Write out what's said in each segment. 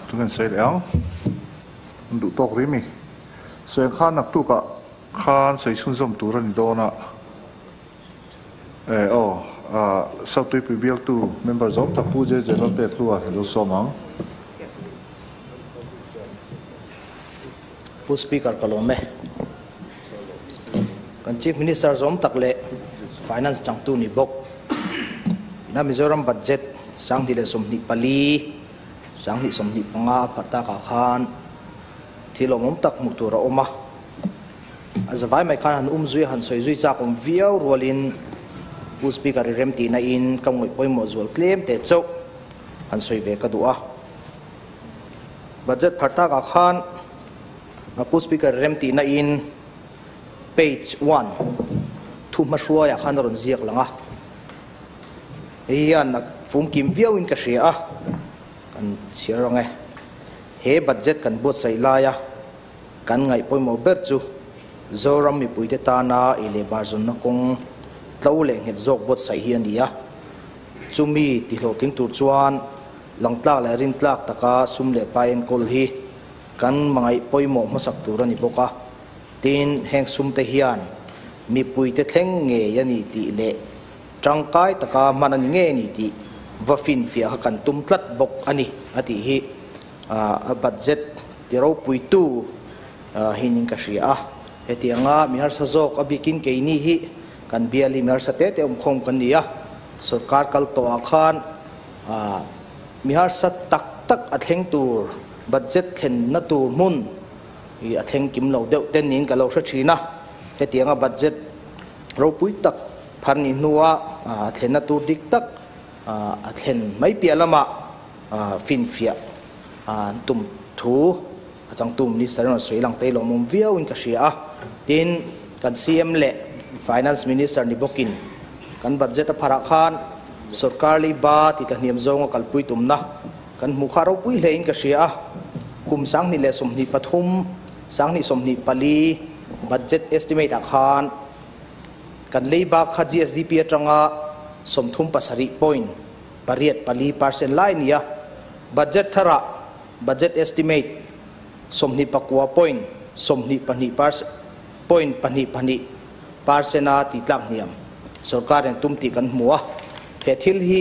Tunge sawi leh ang? An duh tawk rih mi. Sawi ang khan naktukah khan sawi chhunzawm tur a ni dawn a. E aw, South Tuipui bialtu member zawm tak Pu JJ Lalpekhlua hi lo sawm ang. Pu Speaker ka lawm e. Kan Chief Minister zawm tak leh Finance changtu ni bawk ina Mizoram Budget 2024, 2025 a pharh takah khan thil awmawm tak hmuh tur a awm a. A zavai mai khan han um zui a, han sawi zui chak awm viau rualin Pu Speaker i remtihna in ka ngawih pawimawh zual tlem teh chauh han sawi ve ka duh a. Budget phar takah khan Pu Speaker i remtihna in page one thu hmahruaiah khan a rawn ziak lang a. Hei hian a fumkim viauin ka hria a, kan chhiar ang e. He budget kan buatsaih laia Kan ngaih pawimawh ber chu Zoram mipuite tana ei leh bar zawnna kawng tlo leh nghet zawk buatsaih hi a ni a. Chumi tihlawhtling tur chuan langtlak leh rintlak taka sum leh pai enkawl hi kan mangaih pawimawh hmasak tur a ni bawk a. Tin, heng sumte hian mipuite thleng ngei a ni tih leh tangkai taka hman a ni ngei a ni tih va finfiah kha kan tum tlat bawk a ni, a tih hi. A budget ti ropuitu hinin ka hria a, hetianga mi harsa zawk a bikin keini hi kan biali mi harsa te te awmkhawm kan ni a, sorkar kal tawhah khan mi harsa tak tak a thleng tur budget thlenna tur hmun hi a thleng kim lo deuh te niin ka lo hre thin a, hetianga budget ropui tak phar nih hnua a thlenna tur dik tak a thlen mai piah lamah finfiah an tum thu a changtu Minister in rawn sawi lang te lawmawm viau in ka hria a. Tin, kan CM leh Finance Minister ni bawkin kan budget a pharah khan sorkar leiba ti tlahniam zawnga kalpui tumna kan hmuh kha ropui hle in ka hria a. Kum 2023, 2024 budget estimate ah khan kan leiba kha GSDP atanga 37 point 8 4 percent lai a ni a, budget tharah budget estimate 29 point 22 percent point 2 2 percent a tih tlak hniam sorkar in tum tih kan hmu a, he thil hi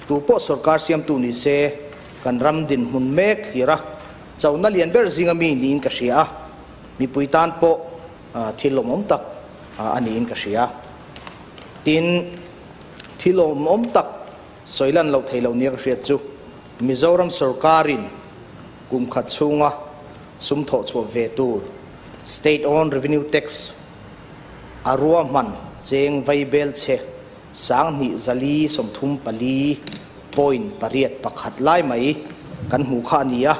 tu pawh sorkar siamtu ni se kan ram dinhmun mek thlir a, chona lian ber zinga mi niin ka hria a, mipui tan pawh thil lawmawm tak a niin ka hria. Tin. Thil awmawm tak sawi lan loh thei lo nia ka hriat chu Mizoram sorkarin kum khat chhunga sum thawh chhuah ve tur State Owned Revenue Tax a ruahman cheng vaibel chhe 2434 point 8 1 lai mai kan hmuh kha a ni a.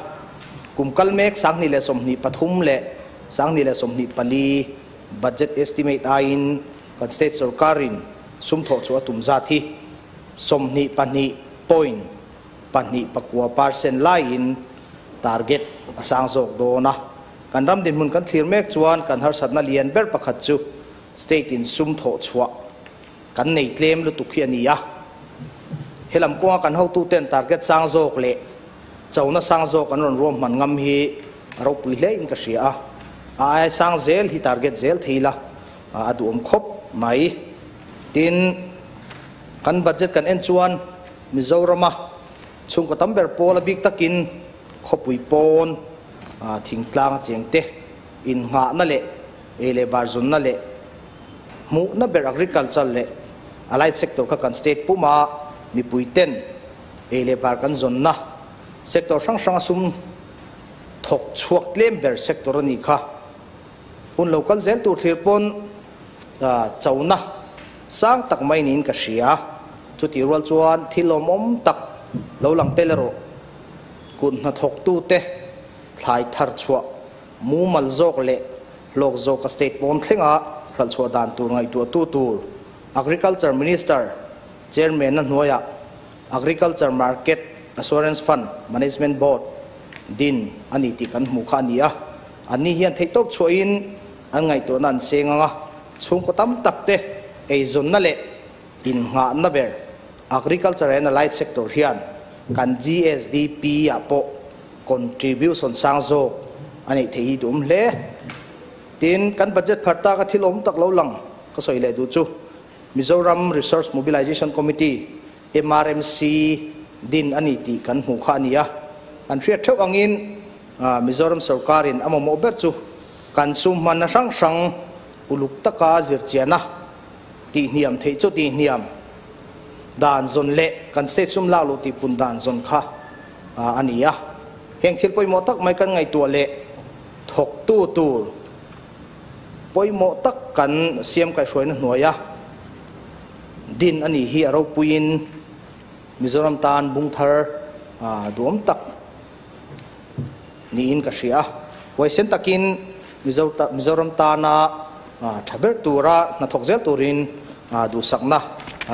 Kum kal mek 2023 leh 2024 budget estimate aiin Kan state sorkarin sum thawh chu a tum zat hi 22 point 2 9 percent laiin target a sang zawk dawn a. Kan ram dinhmun kan thlir mek chuan kan harsatna lian ber pakhat chu state in sum thawh chhuah kan nei tlem lutuk hi a ni a. Helam kawnga kan hotuten target sang zawk leh chona sang zawk an rawn ruahman ngam hi a ropui hle in ka hria a. A aia sang zel hi target zel thei la. A duhawm khawp mai. Tin, kan budget kan en chuan Mizorama chhungkaw tam ber pawl a bik takin khawpui pawn thingtlang a cheng te innghahna leh ei leh bar zunna leh hmuhna ber agriculture leh allied sector kha kan state puma mipui ten ei leh bar kan zawnna sector hrang hranga sum thawk chhuak tlem ber sector a nih kha. Hun lo kal zel tur thlir pawn chona sang tak mai niin ka hria. Chutih rual chuan thil lawmawm tak lo lang tel erawh kut hnathawktute thlai thar chhuah mumal zawk leh hlawk zawka state pawn thlenga hralh chhuah dan tur ngaihtuahtu tur Agriculture Minister Chairman-a hnuaiah Agriculture Market Assurance Fund Management Board din a ni tih kan hmuh kha a ni a. Anni hian theihtawp chhuahin an ngaihtuahna an seng ang a, chhungkaw tam tak te eizawnna leh innghahna ber Agriculture and Allied Sector hian kan GSDP ah pawh contribution sang zawk a neih theih hi duhawm hle. Tin, kan budget phar taka thil awm tak lo lang ka sawi leh duh chu Mizoram Resource Mobilization Committee, MRMC, din a ni tih kan hmuh kha a ni a. An hriat theuh angin Mizoram sorkarin a mamawh ber chu kan sum hmanna hrang hrang uluk taka zirchiana tihhniam theih chu tihhniam dan zawn leh kan state sum lak luh tihpun dan zawn kha a ni a. Heng thil pawimawh tak mai kan ngaihtuah leh thawktu tur pawimawh tak kan siam kaihhruaina hnuaia din a nih hi a ropuiin Mizoram tan bung thar duhawm tak niin ka hria a. Huaisen takin Mizoram tana tha ber tura hnathawk zel turin duhsakna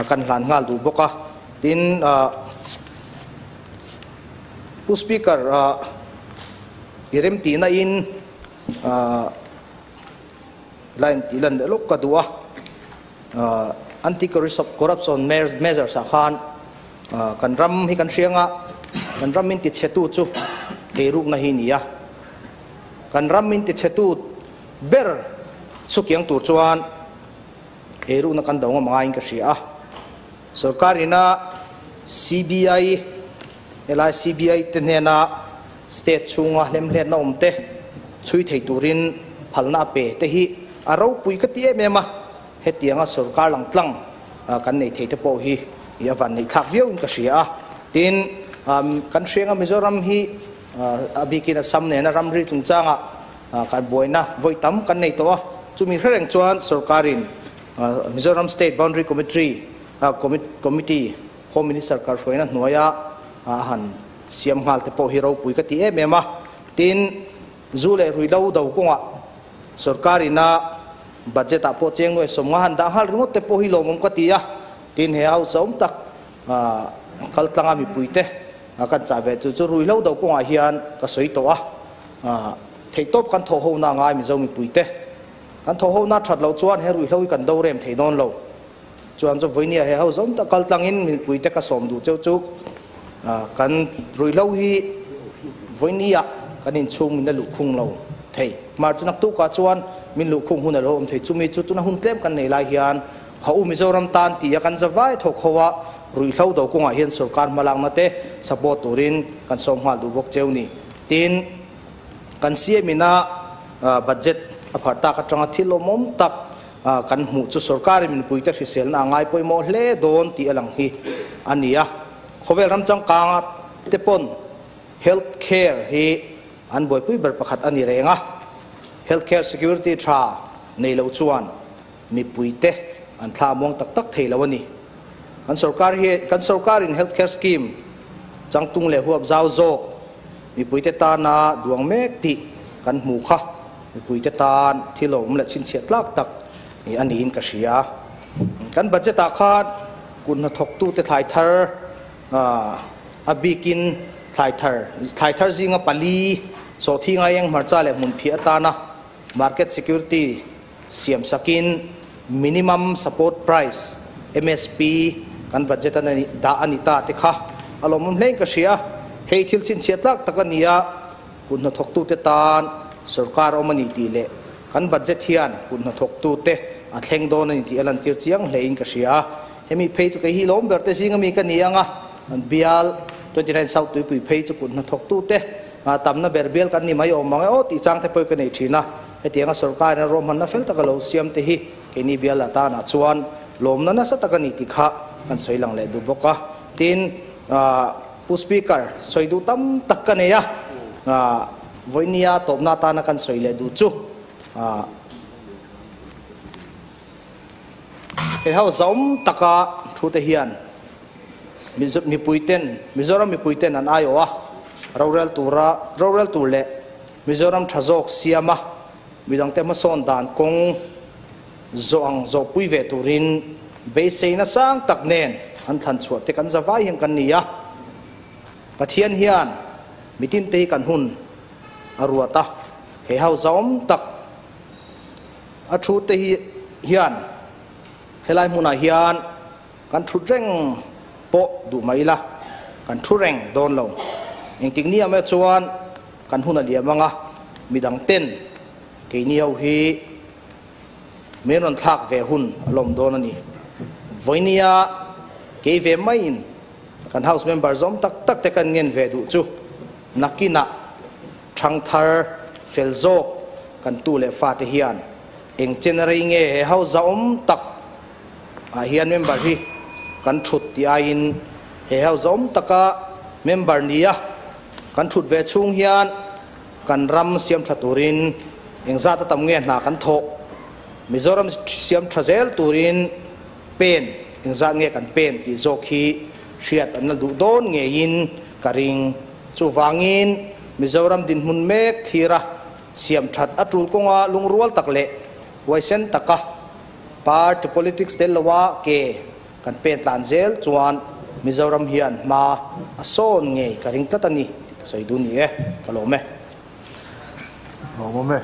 kan hlan nghal duh bawk a. Tin, Pu Speaker, i remtihna in line tih lan leh lawk ka duh a. Anti-corruption measures ah khan kan ram hi kan hriang a, kan ram in tichhetu chu eirukna hi ni a. Kan ram in tichhetu ber chukiang tur chuan eirukna kan do ngam angaiin ka hria a. Sorkar ina CBI, helai CBI te hnena state chhunga hlemhletna awm te chhui thei turin phalna a pe te hi a ropui ka ti em em a, hetianga sorkar lang tlang kan nei thei te pawh hi i a van neih thlak viauin ka hria a. Tin, kan hrianga Mizoram hi a bikin Assam nena ramri chungchanga kan buaina vawi tam kan nei tawh a, chumi hre reng chuan sorkarin Mizoram State Boundary Committee Committee Home Minister karhruaina hnuaia a han siam nghal te pawh hi ropui ka ti em em a. Tin, zu leh ruihlo do kawngah sorkar ina budget ah pawh cheng nuai sawmnga han dah nghal ringawt te pawh hi lawmawm ka ti a. Tin, he hausa awm tak kaltlanga mipuite kan chah ve chu chu ruihlo do kawngah hian ka sawi tawh a. Theihtawp kan thawh hona ngai Mizo mipuite. Kan thawh hona that loh chuan he ruihlo hi kan do rem thei dawn lo. Chuan chu vawinia he ho zawm tak kal tlangin mipuite ka sawm duh cheu chu kan ruihhlo hi vawinia kan inchhung min la luhkhung lo thei. Mar chu naktukah chuan min luhkhung hun a lo awm thei. Chumi chu tuna hun tlem kan nei lai hian ha u Mizoram tan tia kan zavai thawk ho a, ruihhlo do kawngah hian sorkar hmalakna te support turin kan sawm nghal duh bawk cheu ni. Tin, kan CM ina budget a pharh tak atanga thil awmawm tak Kan hmuh chu sorkarin mipuite hriselna a ngai pawimawh hle dawn tih a lang hi a ni a. Khawvel ram changkanga te pawn health care hi an buaipui ber pakhat a ni reng a. Health care security tha nei lo chuan mipuite an thla muang tak tak thei lo a ni. Kan sorkar hi kan sorkarin health care scheme changtung leh huap zau zawk mipuite tana duang mek tih kan hmu kha. Mipuite tan thil awm leh chhinchhiah tlak tak a niin ka hria. Kan budget ah khan kut hnathawktute thlai thar a bikin thlai thar thlai thar zinga pali sawhthi ngaieng hmarcha leh hmunphiah atana market security siam sakin minimum support price, MSP, kan budget a dah a ni ta te kha a lawmawm hlein ka hria. Hei thil chhinchhiah tlak tak a ni a. Kut hnathawktute tan sorkar awm a ni tih leh kan budget hian kut hnathawktute a thleng dawn a ni tih a lantir chiang hlein ka hria a. Hemi phei chu kei hi lawm ber te zinga mi ka ni ang a, an bial 29 South Tuipui phei chu kut hnathawktute tamna ber bial kan ni mai awm ang e aw tih chang te pawh ka nei thin a. Hetianga sorkarin a ruahmanna fel taka lo siam te hi keini bial atanah chuan lawmna nasa tak a ni tih kha kan sawi lang leh duh bawk a. Tin, Pu Speaker, sawi duh tam tak ka nei a, vawinia tawpna atana kan sawi leh duh chu he ho zawm taka thu te hian mipuiten, Mizoram mipuiten an aiawh a, rorel tura, rorel tur leh Mizoram tha zawk siama midangte hmasawn dan kawng zawh ang zawhpui ve turin beiseina sang tak nen an thlan chhuah te kan za vai hian kan ni a. Pathian hian mitin te hi kan hun a ruat a, he ho zaawm tak a thu te hi hian helai hmunah hian kan thut reng pawh duh mai ila, kan thu reng dawn lo. Engtik ni ah chuan kan hun a liam anga midang ten keini ho hi min rawn thlak ve hun a lawm dawn a ni. Vawinia kei ve maiin kan House member zawm tak tak te kan ngen ve duh chu nakinah thangthar fel zawk kan tu leh fate hian eng chen rei nge he House zahawm tak ah hian member hi kan thut tih aiin he House zahawm taka member nia kan thut ve chhung hian kan ram siam tha turin engzat a tam nge hna kan thawh Mizoram siam tha zel turin pen engzat nge kan pen tih zawk hi hriat an la duh dawn ngeiin ka ring. Chuvangin Mizoram dinhmun mek thlira siam that a tul kawnga lungrual tak leh huaisen taka party politics tel loa ke kan pen tlan zel chuan Mizoram hian hma a sawn ngei ka ring tlat a ni tih ka sawi duh ni e, ka lawm e. Lawmawm e.